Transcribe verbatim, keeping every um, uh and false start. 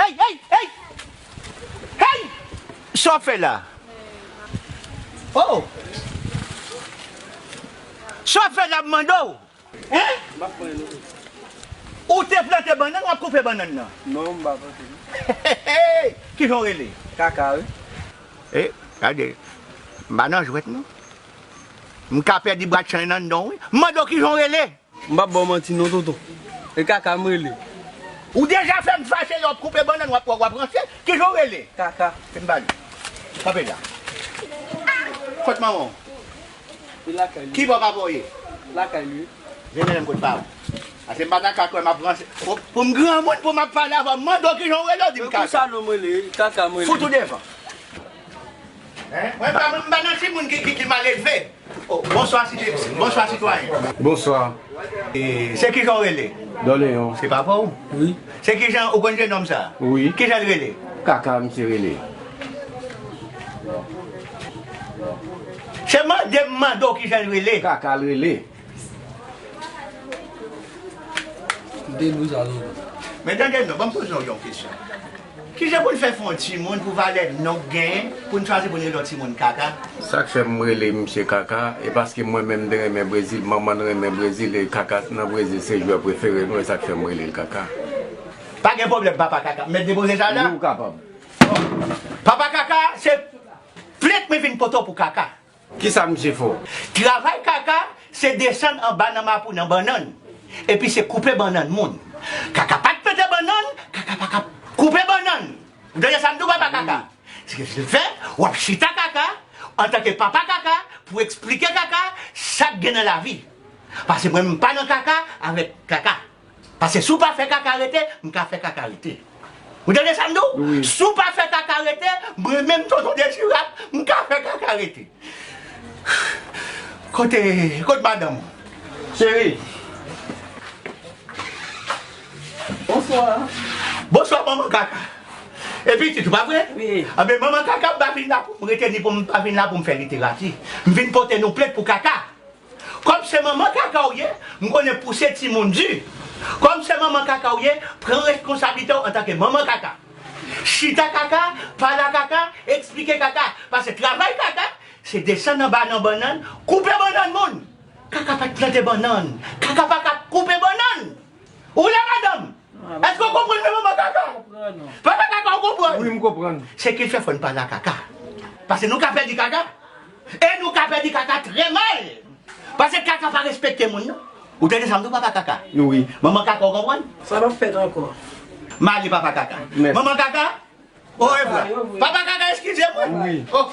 Hey, hey, hey! Hey! Sa w ap fè la? Oh! Sa w ap fè la, m mande w? Hein? M ap pran yon. Ou te plante bannann, w ap koupe bannann nan? Non, m pa plante. Kijan w rele? Kaka, wi. E, gade, m pa nan jwèt, non. M ka pèdi bwa chanj nan non, wi. M mande w kijan w rele? M p ap ba w manti non, tonton. E Kaka m rele. Ou deja fè m fache lè w ap koupe bannann, w ap, w ap ranse. Kijan w rele? Kaka. Fè m pale. Kanpe la. Kot manman w? Li lakay li. Ki bò papa w ye? Lakay li. Vin menm kot pa w. Ase m pa ta ka kwè m ap ranse. Pou, pou m granmoun, pou m ap pale avè w, m mande w kijan w rele, w di m Kaka. Pou sa non m rele, Kaka m rele. Fout ou devan. Hein? Mwen pa, mwen pa nan timoun ki, ki, ki mal elve. Oh, bonswa, site-, bonswa, sitwayen. Bonswa. E, se kijan w rele? Doleyon. Se papa w? Wi. Se kijan ou konn jennonm sa? Wi. Kijan l rele? Kaka, misye rele. Se mande m mande w kijan l rele. Kaka l rele. M te di w sa lontan. Men tande non, ban m poze w yon kesyon. Kijan pou n fè fè yon timoun pou valè non k genyen, pou n chwazi pou n rele yon timoun Kaka? Sa k fè m rele misye Kaka, e paske mwen menm m te renmen Brezil, manman n renmen Brezil, e Kaka nan Brezil se jwè prefere nou, e sa k fè m rele l Kaka. Pa gen pwoblèm, papa Kaka. M mèt depoze sa la? Wi, ou kapab. Papa Kaka, se plent mwen vin pote w pou Kaka. Kisa misye fè w? Travay Kaka, se desann anba nan mapou nan bannann. Epi se koupe bannann moun. Kaka pa t plante bannann, Kaka pa ka koupe bannann. Ou tande sa m di w, papa Kaka? Se sa k fè, w ap chita Kaka, antanke papa Kaka, pou eksplike Kaka sa k gen nan lavi. Paske mwen, m pa nan kaka avèk Kaka. Paske si w pa fè Kaka rete, m ka fè Kaka rete. Ou tande sa m di w? Wi. Si w pa fè Kaka rete, mwen menm, tonton Dezirab, m ka fè Kaka rete. Kote, kote madanm ou? Cheri. Bonswa. Bonswa, manman Kaka. E pitit ou, pa vre? Wi. Anben, manman Kaka, m pa vin la pou m rete, ni pou m pa vin la pou m fè literati. M vin pote nou plent pou Kaka. Kòm se manman Kaka w ye, m konnen pouse timoun di. Kòm se manman Kaka w ye, pran reskonsablite w antanke manman Kaka. Chita Kaka, pale a Kaka, eksplike Kaka. Paske travay Kaka, se desann anba nan bannann, koupe bannann moun. Kaka pa t plante bannann. Kaka pa ka koupe bannann. Ou la, madanm? Èske w konprann mwen, manman Kaka? Papa Kaka, ou konprann? Wi, m konprann. Se ki fè fò n pale a Kaka. Paske nou ka pèdi Kaka. E nou ka pèdi Kaka trè mal. Paske Kaka pa respekte moun, non. Ou tande sa m di w, papa Kaka? Wi. Manman Kaka, ou konprann? Sa p ap fèt ankò. M ale, papa Kaka. Mèsi. Manman Kaka, orevwa. Papa Kaka, eskize mwen. Wi. Oh.